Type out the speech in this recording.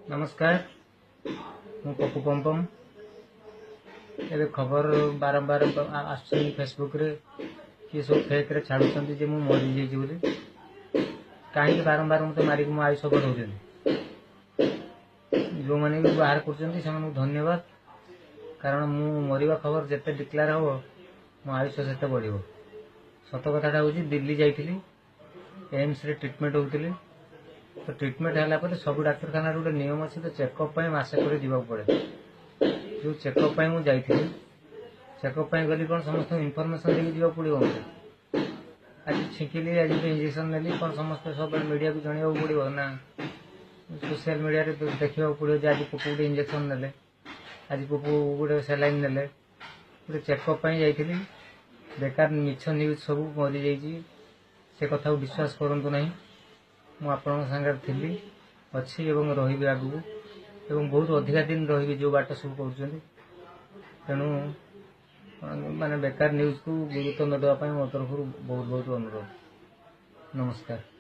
ନମସ୍କାର, ମୁଁ ପପୁ ପମ୍ପମ୍। ଏବେ ଖବର ବାରମ୍ବାର ଆସୁଛି ଫେସବୁକ୍ରେ, କିଏ ସବୁ ଫେକ୍ରେ ଛାଡ଼ୁଛନ୍ତି ଯେ ମୁଁ ମରିଯାଇଛି ବୋଲି। କାହିଁକି ବାରମ୍ବାର ମୋତେ ମାରିକି ମୋ ଆୟୁଷ ବଢ଼ାଉଛନ୍ତି? ଯେଉଁମାନେ ବି ବାହାର କରୁଛନ୍ତି, ସେମାନଙ୍କୁ ଧନ୍ୟବାଦ, କାରଣ ମୁଁ ମରିବା ଖବର ଯେତେ ଡିକ୍ଲେୟାର ହେବ, ମୋ ଆୟୁଷ ସେତେ ବଢ଼ିବ। ସତ କଥାଟା ହେଉଛି, ଦିଲ୍ଲୀ ଯାଇଥିଲି, ଏମ୍ସରେ ଟ୍ରିଟମେଣ୍ଟ ହେଉଥିଲି। ତ ଟ୍ରିଟମେଣ୍ଟ ହେଲା ପରେ ସବୁ ଡାକ୍ତରଖାନାରେ ଗୋଟେ ନିୟମ ଅଛି, ତ ଚେକଅପ୍ ପାଇଁ ମାସେ ପରେ ଯିବାକୁ ପଡ଼େ। ଯେଉଁ ଚେକଅପ୍ ପାଇଁ ମୁଁ ଯାଇଥିଲି, ଚେକଅପ୍ ପାଇଁ ଗଲି, କ'ଣ ସମସ୍ତଙ୍କୁ ଇନଫର୍ମେସନ୍ ଦେଇକି ଯିବାକୁ ପଡ଼ିବ ମୋତେ? ଆଜି ଛିଙ୍କିଲି, ଆଜି ଗୋଟେ ଇଞ୍ଜେକ୍ସନ୍ ନେଲି, କ'ଣ ସମସ୍ତେ ସବୁବେଳେ ମିଡ଼ିଆକୁ ଜଣାଇବାକୁ ପଡ଼ିବ ନା ସୋସିଆଲ ମିଡ଼ିଆରେ ଦେଖିବାକୁ ପଡ଼ିବ ଯେ ଆଜି ପପୁ ଗୋଟେ ଇଞ୍ଜେକ୍ସନ୍ ନେଲେ, ଆଜି ପପୁ ଗୋଟେ ସାଲାଇନ୍ ନେଲେ? ଗୋଟେ ଚେକଅପ୍ ପାଇଁ ଯାଇଥିଲି। ବେକାର ମିଛ ନ୍ୟୁଜ୍ ସବୁ ମରିଯାଇଛି, ସେ କଥାକୁ ବିଶ୍ୱାସ କରନ୍ତୁ ନାହିଁ। ମୁଁ ଆପଣଙ୍କ ସାଙ୍ଗରେ ଥିଲି, ଅଛି ଏବଂ ରହିବି ଆଗକୁ ଏବଂ ବହୁତ ଅଧିକା ଦିନ ରହିବି, ଯେଉଁ ବାଟ ସବୁ କରୁଛନ୍ତି। ତେଣୁ ମାନେ ବେକାର ନ୍ୟୁଜ୍କୁ ଗୁରୁତ୍ୱ ନ ଦେବା ପାଇଁ ମୋ ତରଫରୁ ବହୁତ ବହୁତ ଅନୁରୋଧ। ନମସ୍କାର।